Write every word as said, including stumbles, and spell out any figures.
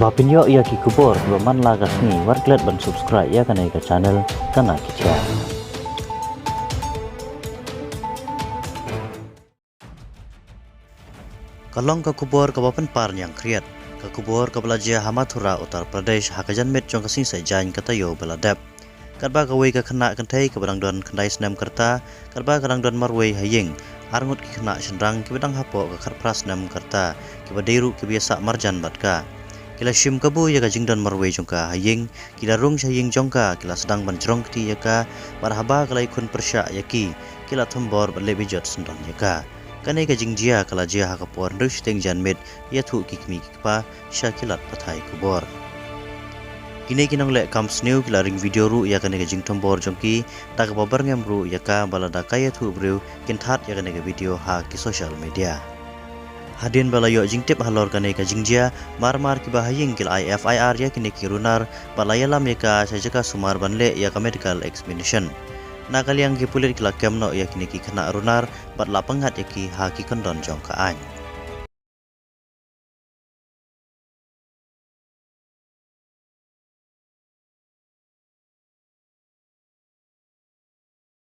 Ba pynïoh ïa ki khubor kiba man la ka sngi, wat klet ban subscribe ïa kane ka channel Kana Ki Jia. Ka long ka khubor kaba pynpar ñiangkhriat. Ka khubor kaba la jia ha Mathura, Uttar Pradesh, ha ka janmiet jong ka sngi Saitjaiñ ka taïew ba la dep. Katba kawei ka khynnah kynthei kaba dang don khyndai snem ka rta, katba ka dang don marwei ha ïing, arngut ki khynnah shynrang kiba dang hapoh ka khatphra snem ka rta, kiba dei ruh kiba ïasah marjan bad ka, ki la shim kabu ïa ka jingdon marwei jong ka ha ïing, ki la rung sha ïing jong ka, ki la sdang ban jrong kti ïa ka, bad haba ka la ïakhun pyrshah ïa ki, ki la thombor bad leh bejot syndon ïa ka. Kane ka jingjia ka la jia ha ka por hynriew shiteng janmiet, ïathuh ki kmie ki kpa sha ki lad pathai khubor. Kine ki nongleh kam sniew ki la ring video ruh ïa kane ka jingthombor jong ki, da kaba byrngem ruh ïa ka ba lada ka ïathuh briew kin thad ïa kane ka video ha ki social media. Hadien ba la ïoh jingtip halor kane ka jingjia, mar mar kiba ha ïing ki la ai F I R ïa kine ki runar, bad la ïalam ïa ka sha jaka sumar ban leh ïa ka medical examination. Na ka liang ki pulit ki la kem noh ïa kine ki khynnah runar, bad la pyngngad ïa ki ha ki kyndon jong ka aiñ.